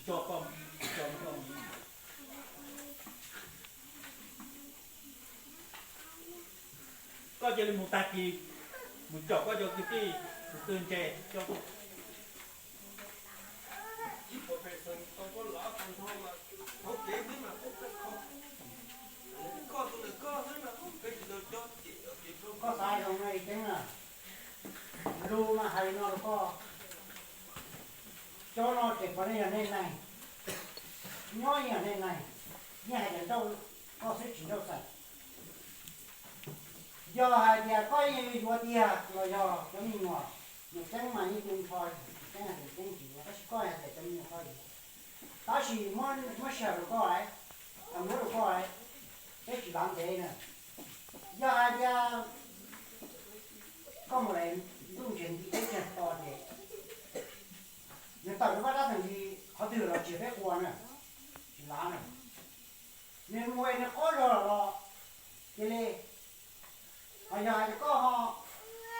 Koj cia li mus tag kis, mus caum koj cov kwv tij tus twg ntse coj tuaj. Koj xav zoo li Ceeb na, lus mas hais li no rau koj, cov no ces puav leej yog nej neeg, nyob yeej yog nej neeg, yeej hais tias Nrauj, koj xwb tsis Nrauj xaim. Yog hais tias koj yeej yuav tiag los yog cov me nyuam, niam Ceeb mas yeej tu nrho, Ceeb hais tias Ceeb tsis yuav, tab sis koj hais tias cov me nyuam koj yuav. Tab sis muab, muab sij hawm rau koj, muab rau koj, peb tsis lav ntev na. Yog hais tias koj mus lawm ntuj ntseg nti peb tseg to ces nws tawm rau vaj dab tawm li qhov twg los tsis yog peb ua na, tsis lav na. Nws mus es nws qub zog lawm los cia li, ho yog hais tias koj ho,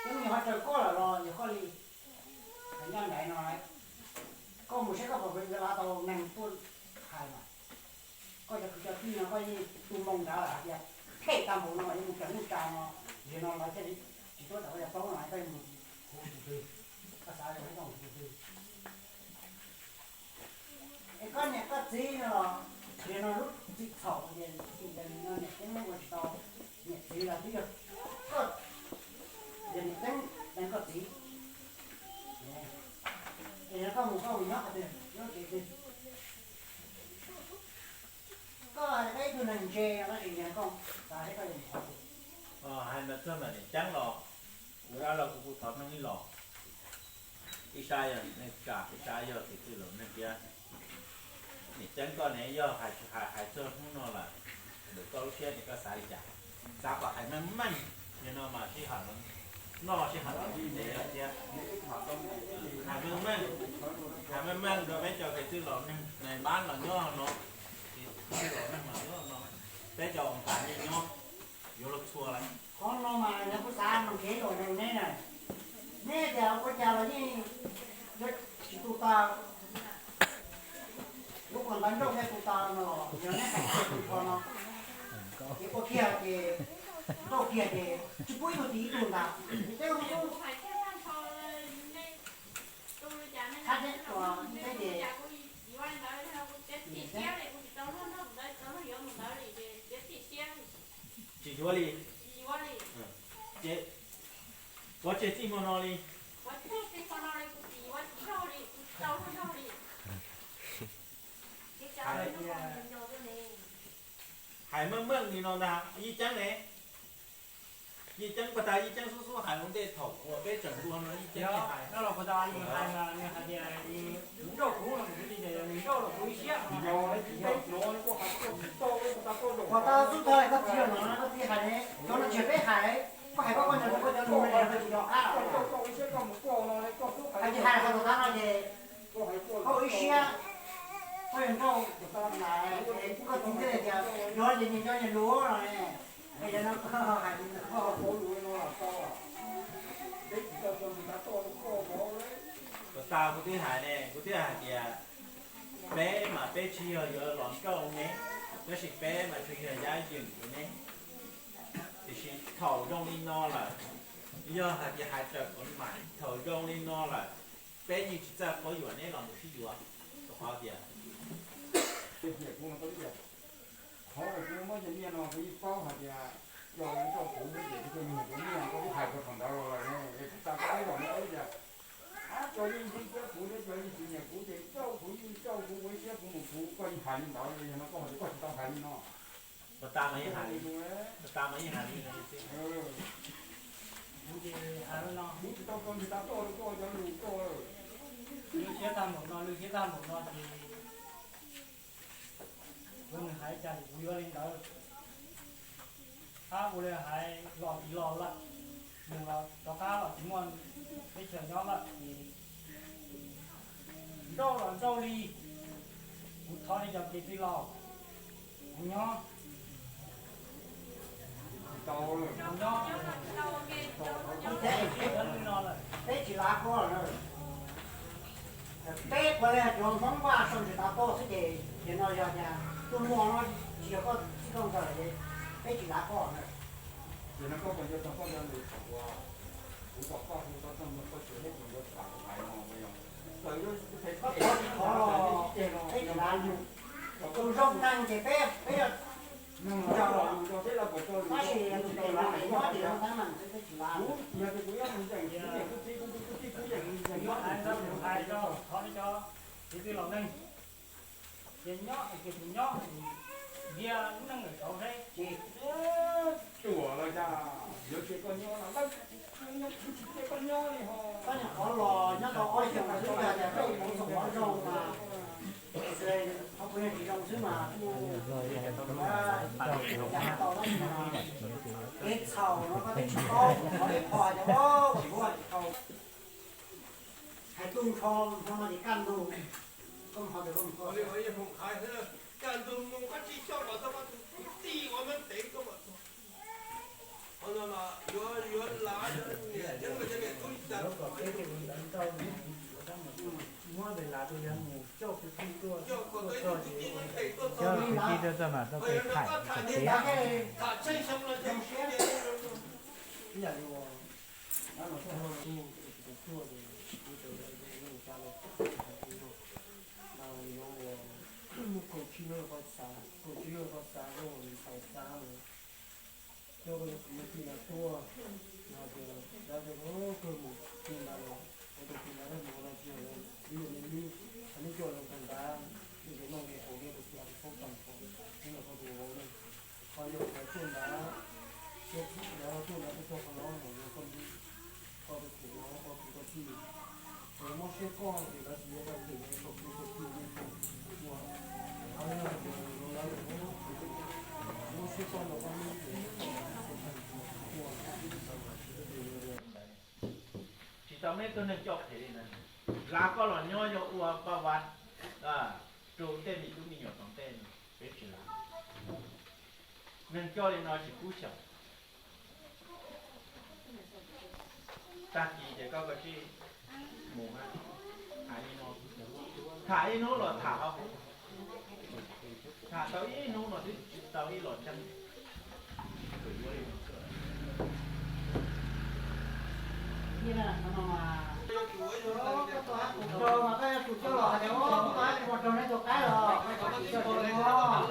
cov me nyuam ho raws koj lawm los yog koj li. Hais nyob ntawd no, koj mus saib koj puas yuav lav tau neeg tuaj hais mas. Koj cov kwv cov tij no koj yeej tu moo nrad lawm hais tias them tag npaum no mas yuav mus raws nuj tsa no, nim no lawv thiaj li tsis tuaj raws koj cov plaub no, koj yuav mus hu tus twg, koj xav yuav hu tus twg. Es koj niam koj txiv no los, nim no lub txim txhaum ces tim no niam Ceeb ua tsis tau, niam txiv los twb yog koj, yog niam Ceeb deev koj txiv. Es yog koj mus koj mus nyob qhov twg, nyob kev twg? Koj hais koj ib tug neeg ntse no tab sis yog koj xav seb koj yuav mus qhov twg. Hais ntawd txog ntawm niam Ceeb los, kuv dab laug kuv kuj thov neeg ib los. Ib sab yog neeg tsa, ib sab yog kev txwj laus neeg thiab. Niam Ceeb koj ne yog hais, hais txog hnub no lawm, ntawm koj lub siab ces koj xav li cas? Xav kom hais meej meej, nim no mas sij hawm noj sij hawm ntev lawm thiab. Hais meej meej, hais meej meej rau peb cov kev txwj laus neeg nais npab los nyob no, kev txwj laus neeg los nyob no, peb cov nqa nyob yuav luag txhua lawm. Qhov no mas yog kuv xav mas kev luam rau neb na, neb tias ua cas los yeej yuav tsis tu tau. Lub qhov ntawd Nrauj thiaj tu tau no los yog neb hais tias tus qhov no, ces ua kiag ces Nrauj kiag ces tsis pub ib tug tim ib tug ntag. Ces teb hab teb ua teb ces tsis yuav li. Ces pov tseg txij hmo no li. Hais meej meej li no ntag Yij Ceeb ne. Yij Ceeb puas tas Yij Ceeb xub xub hais ua ntej thaum uas peb tseem hluas no Yij Ceeb hais. Puas tas xub thawj koj txiv yog no koj txiv hais ne, cov no tsis yog peb hais, koj hais koj koj nyob rau koj cov lus no koj tsis yog qab. Hais tias hais qhov tom qab no ces koj ua ib siab, koj yuav nrauj, koj txiv thiaj li tias yog ces nyias nco nyias lus no ne. Es yog no koj hais li ntawd koj Puas tas kuv twb hais ne, kuv twb hais tias peb mas peb tsis yog yuav los nrauj ne, tab sis peb mas tsuas yog yab yeem rau neb. Tiam sis thaum zoo li no lawm, yog hais tias hais raws kuv mas thaum zoo li no lawm, peb yeej tsis txawj qhuab yuam neb los mus sib yuav, rau qhov tias qhov uas kuv muab cov nyiaj no kuv yeej paub hais tias coj nrauj kuv ces kuv coj nyiaj kuv nyiaj kuv twb hais rau thaum ntawd los lawm ne, es kuv xav kom peb los neb tias cov yeej ntseeg thiab kuv thiab cov yeej tsis nyiam kuv ces nrauj kuv yeej nrauj kuv ua ib siab kuv mus kuv, koj yeej hais li ntawd, yog no koj hais tias koj tsis tau hais li no. Puas tas mas yeej hais li, puas tas mas yeej hais li no. Kuv ces hais li no, kuv tsis tau koj ntshe tas toj rau koj cov lus koj. Lwj siab tag npaum no, lwj siab tag npaum no ces kuv nws hais cas ces kuv yuav li ntawd. Qab ua li hais los tsis los lawm, mus los rov qab los tsis muaj teb chaws nyob lawm ces nrauj los nrauj li, kuv thov nej cov kev tij laug, kuv nyob. Kuv nyob, kuv teb, peb tsis lav koj lawm, peb Ua li hais tias Hmoob Vaj sau ntsis tav koj xwb ces tiam no yog tias tus muam no tsis yog koj txij koj nkawm ces peb tsis lav koj na. Ces no koj puas nco tau koj cov lus thaum uas kuv kom koj hu tau txog mus koj tsuas thiab kuv yuav tham kuv hais no puas yog? Txawm yuav tus phem koj thov tsis thov los peb tsis lav nws. Tus zoo neeg ces peb peb yog nug nrog los nug nrog peb los puas tso lus, tab sis tus phem no ces nyob tim no tab mas peb tsis lav. Kuv yog tias kuv yuav mus zeem kuv yeej kuv txiv, kuv txiv kuv yeej mus zeem kuv txiv. Hais rau cov kwv tij laus neeg, ces nyob es tus nyob, ntiag lub neej lawm tau seb. Tuam los yog yuav cia koj nyob no, nyob tsis cia koj nyob li ho. Koj nyuam qhuav los nyob tau ob xyoos xwb, yog tias koj mus txog qhov zoo mas, qhov kuv yog tsis zoo xwb mas kuj tau tab sis mas kev txhaum no koj twb tsis paub, qhov ib qho tias ua tsis tau. Hais tu nrho, nrho no ces kaj ntug, koj mus qhov twg koj mus koj. Kaj ntug mus koj tsis coj kom tau koj tus kwv tij ua meej tev koj mam tuag. Qhov no mas yuav yuav lav niam ceeb los yog niam tub li cas. Muab tes lav tus yog mus coj kwv tij tuaj, coj kwv tij tuaj txog mas tau tes tham txog kev. Tham tshee xyoo los tshee siab. Ib yam li uas kaum tsib hnub poj xav, kaum tsib hnub poj xav, koj ua nws tau xav lawm. Coj koj tus kwv tij no tuaj, no tias, lawv tias koj mus ti ntawd los, ua tus ti ntawd mus no tsis yog, ib yam li neb, neb coj loo tau ntawd, neb tias noj nqe haus neb tus ti haus paub tag nrho, neb los koj tus vauv ne. Qhov yog lawv tuaj ntawd, tuaj txhij lawv tuaj ntawd tuaj txog qhov no mas yog koj ntxub, koj tus kwv no koj kwv koj tij, lawv mob siab koj ces lawv tsis yuav koj ces lawv tau kwv koj tij ne. Ua, qhov yog tias lawv mob siab koj los koj ntxub ces ua, tsis tau neb tug neeg coj phem li ntawd. Lav koj los nyob yog ua paj vas rau tej me tub me nyuam tom ntej no, peb tsis lav. Neeg coj li no tsis kub xyaum. Tag kis ces koj kav tsij mus, tham ib hnub, tham ib hnub los tham hauv, tham tau ib hnub no twb tsis tau ib los tseeb. Koj tuaj hab kuv coj los hais tias koj tuaj hab kuv mus raug nej tus qaib los koj tsis coj tsis muaj.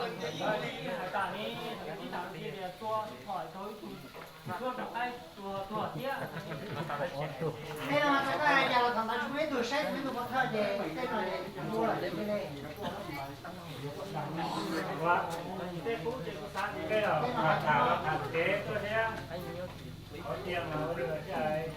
Hais tas ne, ib tag cia tias tua thaum tau ib tug, tua rov qab tua tua thiab. Tej no mas txawm koj hais cas los thaum ntawd tsis muaj ib tug saib tsis muaj ib tug pov thawj ces tej no ces tua lawm ces li. Tej qub ces kuv xav tias tej no tham tham kev tuaj thiab. Qhov tiag mas ua li lawm thiaj hais.